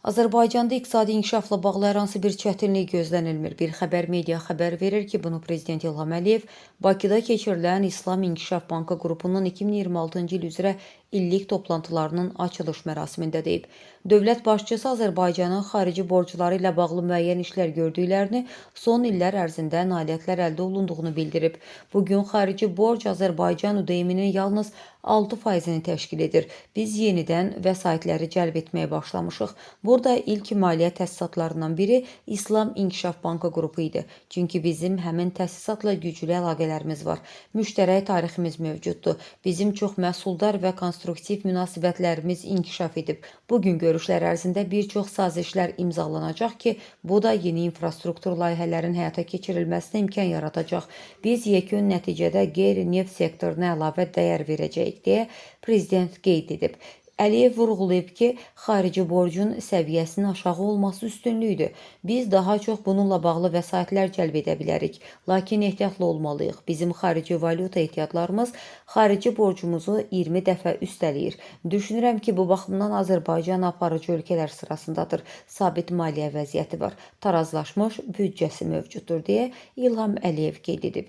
Azərbaycanda iqtisadi inkişafla bağlı hər hansı bir çətinlik gözlənilmir. Bir xəbər media xəbər verir ki, bunu Prezident İlham Əliyev Bakıda keçirilən İslam İnkişaf Bankı qrupunun 2026-cı il üzrə illik toplantılarının açılış mərasimində deyib. Dövlət başçısı Azərbaycanın xarici borcları ilə bağlı müəyyən işlər gördüklərini, son illər ərzində nailiyyətlər əldə olunduğunu bildirib. Bu gün xarici borc Azərbaycan ÜDM-nin yalnız 6%-ni təşkil edir. Biz yenidən vəsaitləri cəlb etməyə başlamışıq. Burada ilk maliyyə təsisatlarından biri İslam İnkişaf Bankı qrupu idi. Çünki bizim həmin təsisatla güclü əlaqələrimiz var. Müştərək tariximiz mövcuddur. Bizim çox məhsuldar və konstruktiv münasibətlərimiz inkişaf edib. Bu gün görüşlər ərzində bir çox sazişlər imzalanacaq ki, bu da yeni infrastruktur layihələrin həyata keçirilməsinə imkan yaradacaq. Biz yekun nəticədə qeyri-neft sektoruna əlavə dəyər verəcəyik, deyə prezident qeyd edib. Əliyev vurğulayıb ki, xarici borcun səviyyəsinin aşağı olması üstünlükdür. Biz daha çox bununla bağlı vəsaitlər cəlb edə bilərik, lakin ehtiyatlı olmalıyıq. Bizim xarici valyuta ehtiyatlarımız xarici borcumuzu 20 dəfə üstələyir. Düşünürəm ki, bu baxımdan Azərbaycan aparıcı ölkələr sırasındadır. Sabit maliyyə vəziyyəti var, tarazlaşmış büdcəsi mövcuddur, deyə İlham Əliyev qeyd edib.